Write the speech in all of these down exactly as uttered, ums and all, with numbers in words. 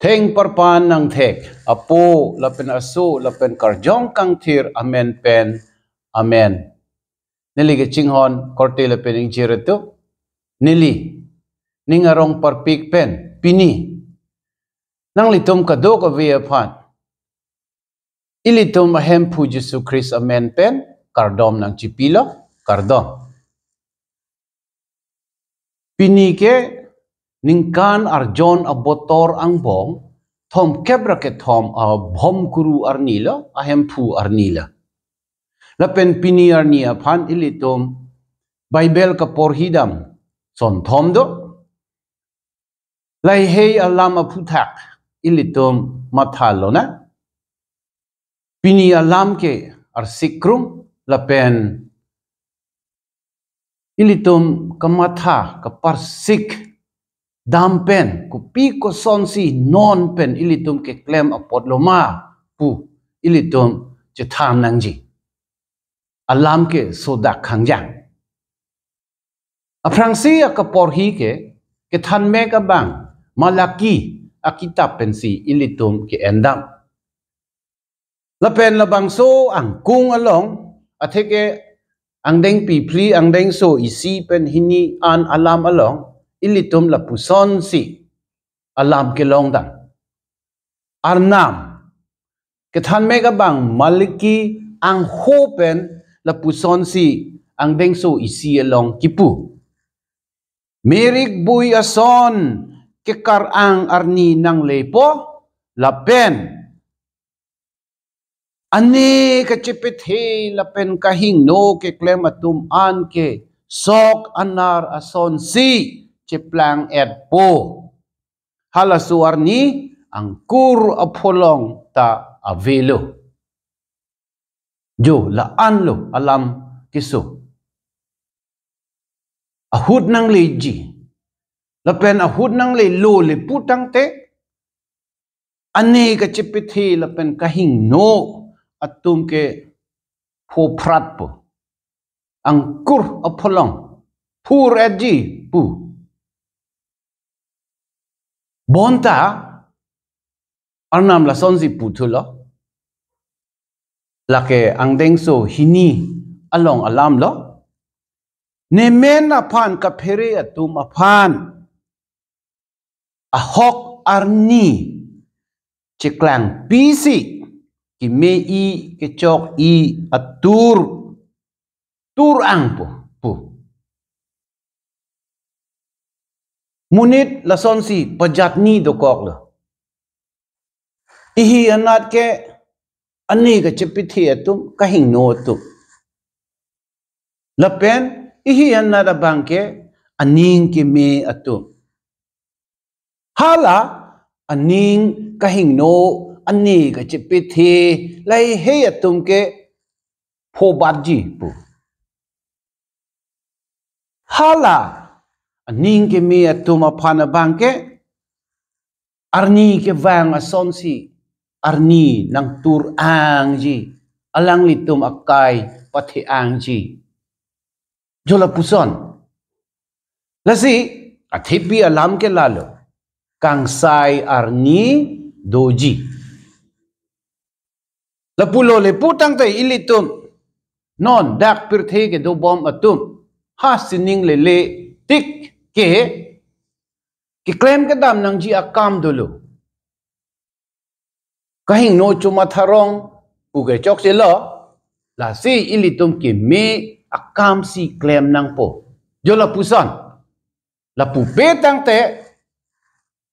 Heng parpan nangthek, Apo lapen Aso lapen Karjong Kangthir amen pen. Amen. Neli kachinghon korte lapen ingjir atum, neli ning arong parpik pen pini nanglitum kadokave aphan ilitum ahemphu Jisu Khristo amen pen kardom nangchipilo, kardom. Pini ke ningkan arjon abotor angbong thomkep ra kethom abhomkuru arni lo, ahemphu arni lo. Lapen pini arni aphan ilitum Bible kaporhidam sonthom do. Lahei alam aphuthak ilitum matha lonang. Pini alam ke arsikrum lapen ilitum kamatha kaparsik dam pen kopi kosonsi non pen ilitum keklem apot loma pu ilitum chethan nangji. Alam ke sodak khangjang. Aphrangsi akaporhi ke kethanmek abang Malaki akitap pensi ilitum ke-endam. Lapen labangso angkung along, atheke angdengpi phli angdengso isi pen hini an alam along ilitum lapusonsi alam kelongdam. Arnam, kethanmek abang Malaki angho pen lapusonsi angdengso isi along kipu. Merik bui ason kekar-ang arni nanglepo, lapen ane kachepethe lapen kahingno keklem atum an ke sok anar asonsi cheplang-etpo. Halaso arni angkur apholong ta avelo. Jo la-anlo alam keso. Ahut nangleji lapen ahut nanglelo le pu tangte, ane kachepethe lapen kahingno atum ke phophratpo. Angkur apholong phur-etji pu. Bonta Arnam lasonsi puthulo. Lake angdengso hini along alamlo. Nemen aphan kaphere atum aphan ahok arni cheklangpisi keme-i kechok-i atur tur-angpo pu. Monit lasonsi pajatni dokoklo. Ihi anat ke ane kachepethe atum, kahingno atum. Lapen ihi anat abang ke aning keme atum. Hala aning kahingno, ane kachepethe lahei atum ke phobatji pu. Hala aning keme atum aphan abang ke arni kevang asonsi arni nangtur-angji, alanglitum akai pathe-angji. Jo lapuson. Lasi athepi alam ke lalo, kangsai arni doji. Lapulo le pu tangte ilitum non dak pirthe kedobom atum ha sining lele tik ke keklem kedam nangji akam dolo. Kahingno chomatha rong pu ke chokchelo, lasi ilitum keme akamsi klem nangpo. Jo lapuson. Lapupe tangte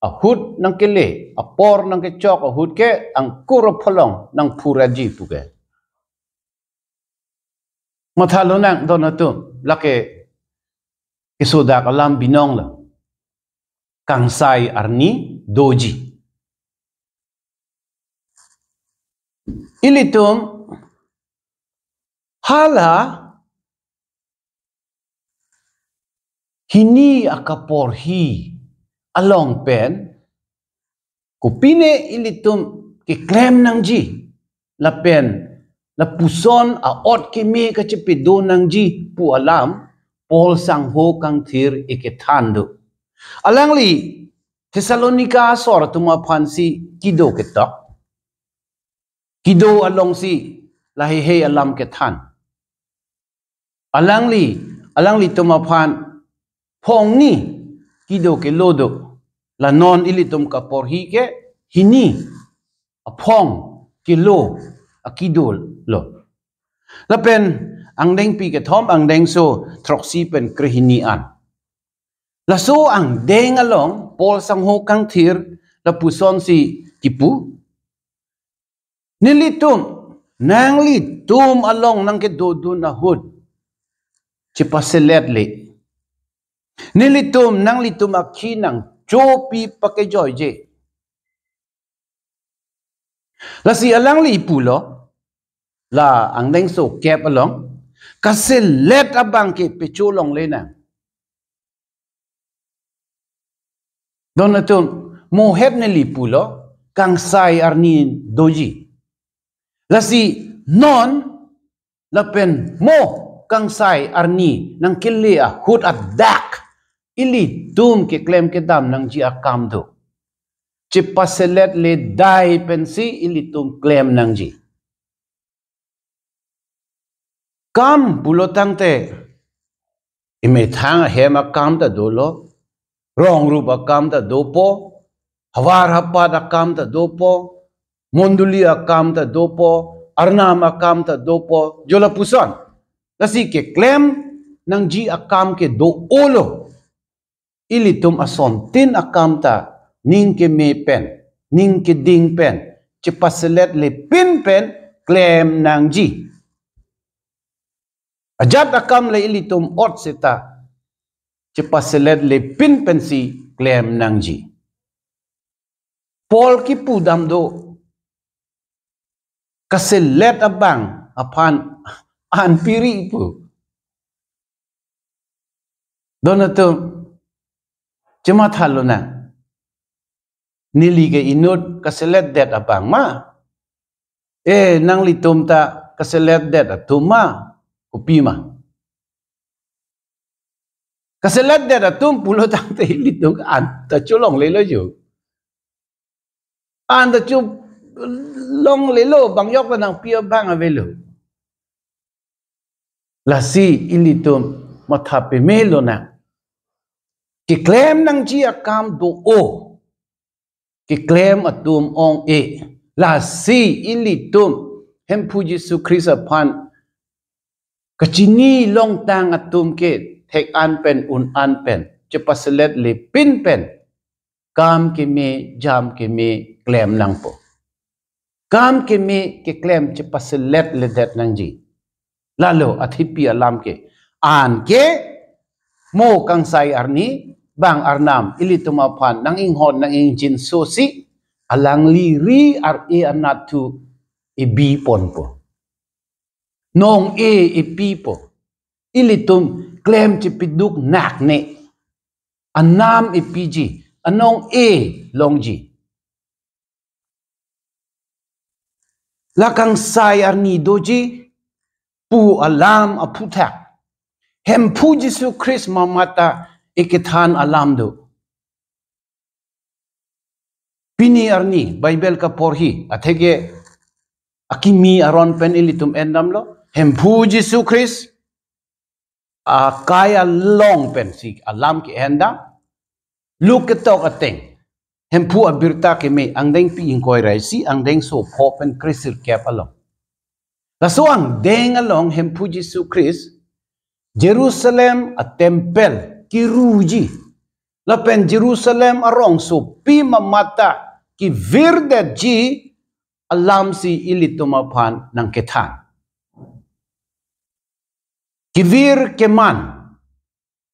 ahut nangkele, apor nangkechok ahut ke angkur apholong nangphur-etji pu ke. Matha lonang don atum, lake kesodak alam binong lo. Kangsai arni doji. Ilitum hala hini akaporhi along pen kopine ilitum keklem nangji lapen lapuson a-ot keme kachepedo nangji pu alam Paul sangho kangthir ikethan do. Alangli Thessalonika asor atum aphansi kedo ketok. Kedo alongsi lahei hei alam kethan. Alangli, alanglitum aphan phongni kedo kelo do. La non ilitum kaporhi ke hini aphong kelo akedo lo. Lapen angdengpi kethom, angdengso throksi pen krehini an. Laso angdeng along Paul sangho kangthir lapusonsi kipu. Nelitum, nanglitum along nangkedodun ahut chepaseletle. Nelitum, nanglitum akhi nangchopi pakejoije. Lasi alangli pulo, la angdengso kep along, kaselet abang ke pecho longle nang. Don atum, mo het neli pulo, kangsai arni doji. Lasi non lapen mo kangsai arni nangkele ahut adak ilitum keklem kedam nangji akam do. Chepaseletle dai pensi ilitum klem nangji. Kam pulo tangte, emethang ahem akam ta dolo, rong rup akam ta dopo, havar hapat akam ta dopo, mondoli akam ta dopo, arnam akam ta dopo, jo lapuson. Lasi keklem nangji akam ke do-olo. Ilitum asontin akam ta ning keme pen, ning keding pen, chepaseletle pin pen klem nangji. Ajat akam le ilitum ot seta chepaseletle pin pensi klem nangji. Paul kipu dam do, kaselet abang aphan an piri pu. Don atum, chematha lonang. Neli ke inut kaseletdet abang ma? Eh, nanglitum ta kaseletdet atum ma? Kopi ma? Kaseletdet atum pulo tangte ilitum an ta cholonglelo jo. An ta cholonglelo, bang yok ta nangpi abang avelo. Lasi ilitum matha peme lonang. Keklem nangji akam do-o. Keklem atum ong-e. Lasi ilitum Hemphu Jisu Khristo aphan kachini longtang atum ke thek an pen un an pen chepaseletle pin pen kam keme, jam keme klem nangpo. Kam keme keklem chepaseletledet nangji. Lalo athepi alam ke. An ke mo kangsai arni bang arnam ilitum aphan nang-inghon nang-ingjinso si alangli ri ar-e anat thu ebi ponpo. Nong-e epipo. Ilitum klem chepiduk nakne. Anam epiji, anong-e longji. La kangsai arni doji pu alam aphuthak Hemphu Jisu Khristo mamat ta ekethan alam do. Pini arni Bible kaporhi, atheke akimi aron pen ilitum endamlo. Hemphu Jisu Khristo akai along pensi alam ke-endam. Luke ketok ateng, Hemphu abirta keme, angdengpi ingkoi ra isi, angdengso pho pen kresirkep along. Laso angdeng along Hemphu Jisu Khristo Jerusalem atempel keruji. Lapen Jerusalem arongsopi mamat ta kevirdetji alamsi ilitum aphan nangkethan. Kevir keman.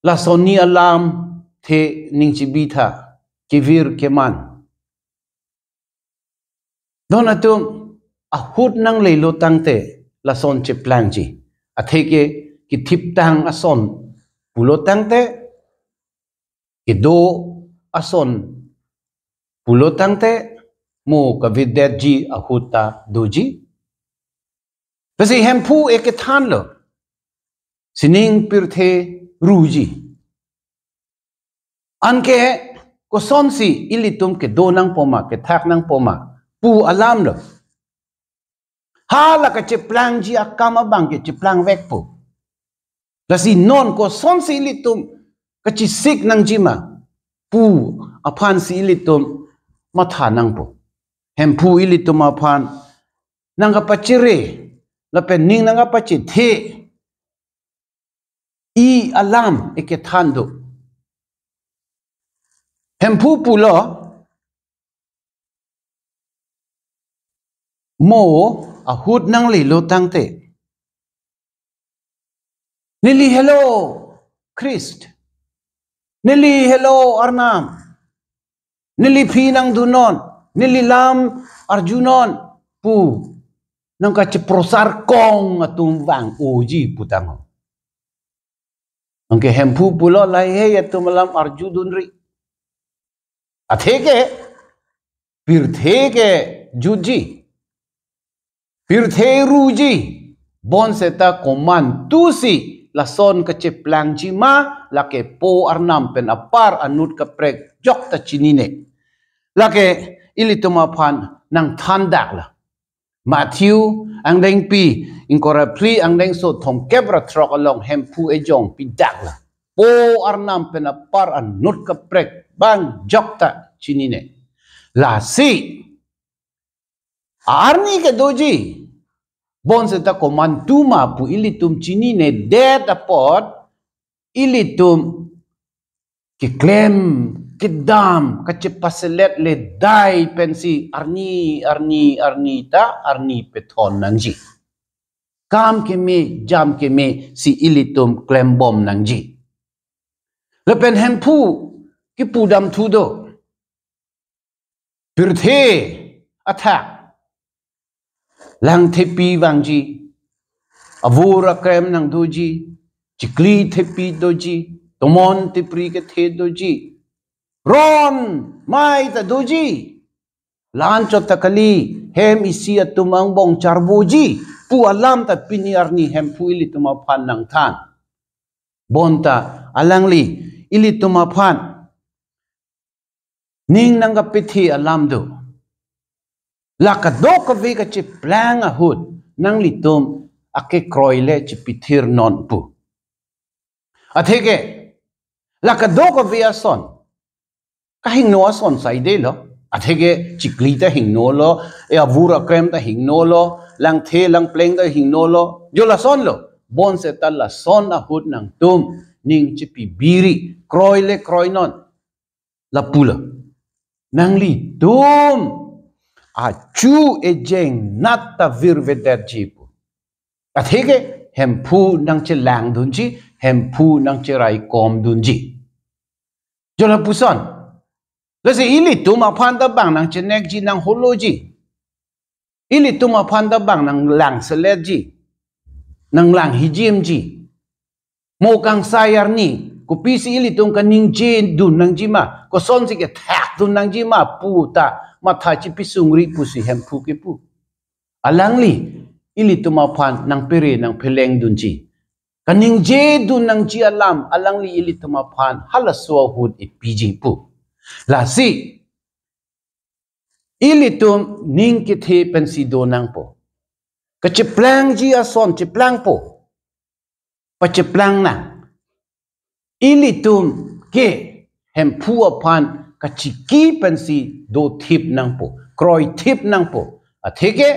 Lason ni alamthe ning chibitha. Kevir keman. Don atum, ahut nanglelo tangte lason cheplangji. Atheke kethiptang ason pulo tangte, kedo ason pulo tangte, mo kavirdetji ahut ta doji. Lasi Hemphu ekethanlo, sining pirthe ruji. Anke kosonsi ilitum kedo nangpo ma, kethak nangpo ma pu alam lo. Hala kacheplangji akam abang ke cheplangvekpo. Lasi non kosonsi ilitum kachesik nangji ma pu aphansi ilitum matha nangpo. Hemphu ilitum aphan nangkapachere lapen ning nangkapachethe i alam ekethan do. Hemphu pulo, mo ahut nanglelo tangte, neli helo Christ, neli helo Arnam, neli aphi nangdunnon, neli lam arjunon pu nangkacheprosar kong atum vang-oji putang ho. Anke Hemphu pulo, lahei atum alam arjudunri. Atheke pirthe kejutji, pirthe ruji, bonseta komantusi lason kacheplangji ma, lake Po Arnam pen apar anut kaprek jokta chinine. Lake ilitum aphan nangthandaklo. Matthew angdengpi ingkoi ra phli angdengso thomkep ra throk along Hemphu ejong pidaklo. Po Arnam pen apar anut kaprek bang jokta chinine. Lasi arni kedoji, bonseta komantu ma pu ilitum chininedet apot, ilitum keklem, kedam, kachepaselet ledai pensi arni, arni, arni ta arni pethon nangji. Kam keme, jam keme si ilitum klembom nangji. Lapen Hemphu kipudamthu do. Pirthe athak, langthepi vangji, avur akrem nangdoji, chikli thepi doji, tomon tipri kethe doji, ron mei ta doji, la-anchot ta kali, hem isi atum angbong charvoji pu alam ta pini arni Hemphu ilitum aphan nangthan. Bonta alangli ilitum aphan ning nangkapethe alam do. La kadokave kacheplang ahut nanglitum akekroi le chepithirnon pu. Atheke la kadokave ason, kahingno ason saidelo. Atheke chikli ta hingnolo, e avur akrem ta hingnolo, langthe langpleng ta hingnolo, jo lasonlo. Bonseta lason ahut nangtum ning chepibiri, kroi le kroinon. Lapulo, nanglitum achu ejengnat ta virvedetji pu. Atheke Hemphu nangchelangdunji, Hemphu nangcheraikomdunji. Jo lapuson. Lasi ilitum aphan ta bang nangchenekji, nangholoji. Ilitum aphan ta bang nanglangseletji, nanglanghijimji. Mo kangsai arni, kopisi ilitum kaningjedun nangji ma, kosonsi kethakdun nangji ma pu ta matha chipisungri pusi Hemphu kipu. Alangli ilitum aphan nangpere nangphelengdunji. Kaningjedun nangji alam alangli ilitum aphan halaso ahut epiji pu. Lasi ilitum ning kethe pensi do nangpo. Kacheplangji ason cheplangpo. Pacheplang nang. Ilitum ke Hemphu aphan kachiki pensi dothip nangpo, kroithip nangpo. Atheke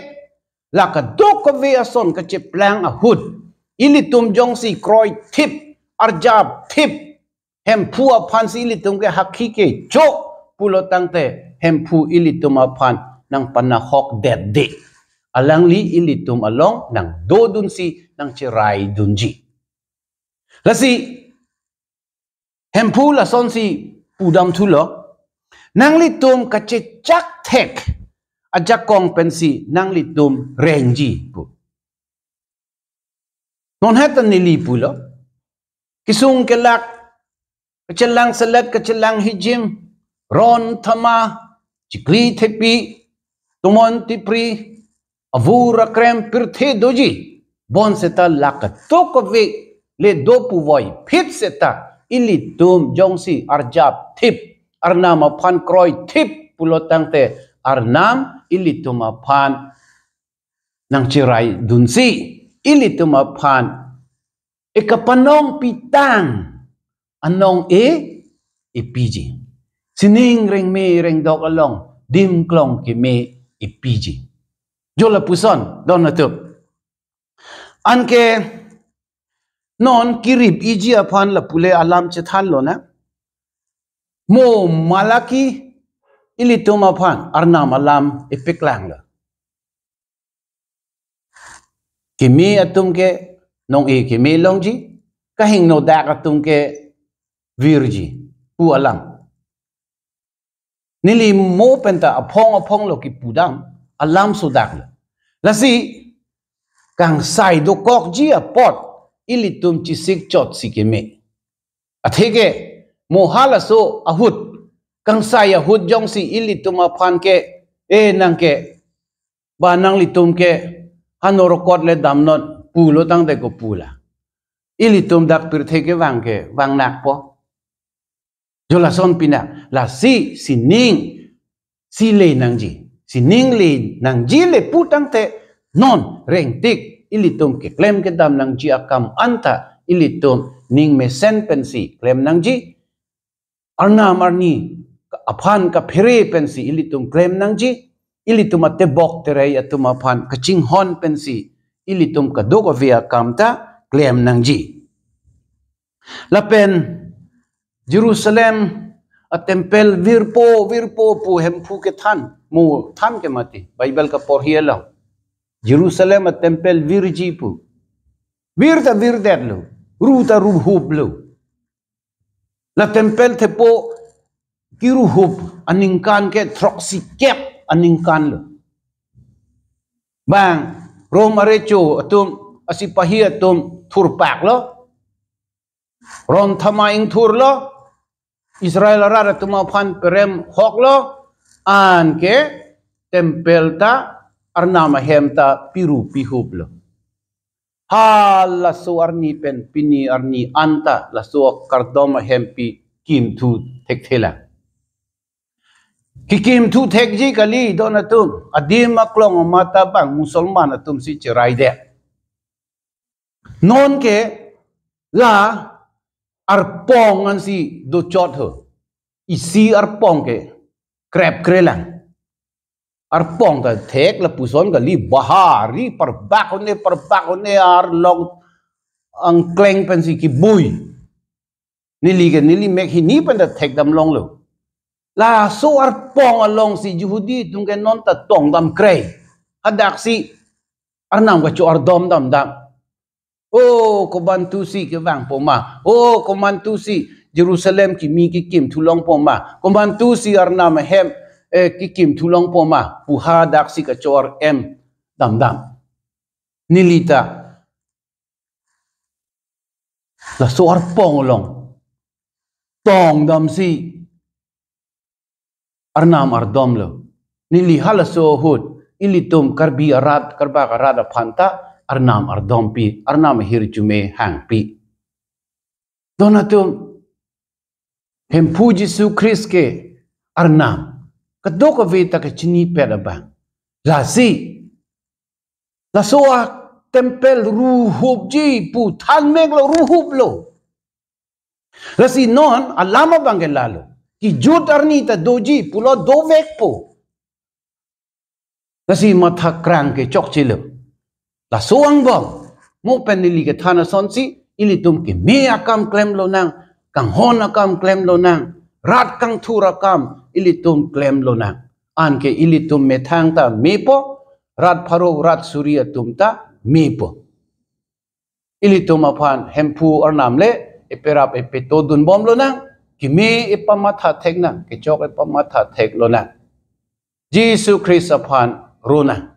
la kadokave ason kacheplang ahut ilitum jongsi kroithip, arjapthip, Hemphu aphansi ilitum ke hakhi kecho pulo tangte, Hemphu ilitum aphan nangpanahokdetde. Alangli ilitum along nangdodunsi nangcheraidunji. Lasi Hemphu lasonsi pudamthulo, nanglitum kachechak thek ajakong pensi nanglitum rengji pu. Non heta neli pulo, kesung kelak, kachelangselet, kachelanghijim, ron thama, chikli thepi, tomon tipri, avur akrem, pirthe doji. Bonseta la kadokave le do puvoiphit seta ilitum jongsi arjapthip, Arnam aphan kroithip pulo tangte, Arnam ilitum aphan nangcheraidunsi, ilitum aphan ekapanong pitang anong-e epiji. Sining rengme rengdok along dim klong keme epiji. Jo lapuson, don atum. Anke non kirip iji aphan lapu le alam chethanlo na. Mo Malaki ilitum aphan Arnam alam epeklanglo. Keme atum ke nong-e keme longji, kahingno dak atum ke virji, pu alam. Neli mo penta aphong aphonglo kipudam, alam sodaklo. Lasi, kangsai dokokji apot, ilitum chesik chotsi keme. Atheke, mo halaso ahut, kangsai ahut jongsi ilitum aphan ke, e nang ke, ba nanglitum ke, ha norokot le damnon, pulo tangte kopu la. Ilitum dak pirthe kevang ke, vangnakpo. Jo lason pina, lasi sining, si le nangji. Sining le nangji le pu tangte, non rengtik, ilitum keklem kedam nangji akam anta, ilitum ning mesen pensi klem nangji. Arnam arni aphan kaphere pensi ilitum klem nangji, ilitum atebok terei atum aphan kachinghon pensi ilitum kadokave akam ta klem nangji. Lapen Jerusalem atempel virpo, virpo pu Hemphu kethan, mo than ke mati, Bible kaporhi along. Jerusalem atempel virji pu. Vir ta virdetlo, ru ta ruhuplo. La tempel thepo kiruhup aningkan ke throksi kep aningkanlo. Bang Rom arecho atum, asipahi atum thurpaklo. Ron thama ingthurlo. Israel arat atum aphan perem hoklo. Anke tempel ta Arnam ahem ta piru pihuplo. Halaso arni pen pini arni anta laso kardom ahempi kimthu thekthelang. Kikimthu thekji kali don atum, adim aklong amat ta bang Musalman atum si cherai det. Non ke la arpong ansi dochot ho. Isi arpong ke krep krelang. Arpong ta thek lapuson kali, bahari parbak one, parbak one, arlong angkleng pensi kibui. Neli ke neli mek hini pen ta thekdam longlo. Laso arpong alongsi Jihudi atum ke non ta tongdam krei. Hadaksi Arnam kacho-ardom damdam. O, komantusi kevangpo ma. O, komantusi Jerusalem kimi kikimthu longpo ma. Komantusi Arnam ahem, eh, kikimthu longpo ma. Pu hadaksi kachor-em damdam. Neli ta laso arpong along tongdamsi Arnam ardomlo. Neli halaso ahut, ilitum Karbi arat, Karbak arat aphan ta Arnam ardompi, Arnam ahirjume hangpi. Don atum, Hemphu Jisu Christ ke Arnam. Kadokave ta kachinipet abang. Lasi, laso atempel ruhupji pu thanmeklo, ruhuplo. Lasi non alam abang ke lalo. Kijut arni ta doji pulo, dovekpo. Lasi matha krang ke chokchelo. Laso angbong. Mo pen neli kethan asonsi, ilitum keme akam klemlonang, kanghon akam klemlonang, rat kangthur akam ilitum klemlonang. Anke ilitum methang ta mepo, rat pharo rat suri atum ta mepo. Ilitum aphan Hemphu Arnam le eperap epetodunbomlonang, keme epamatha theknang, kechok epamatha theklonang. Jisu Christ aphan ronang.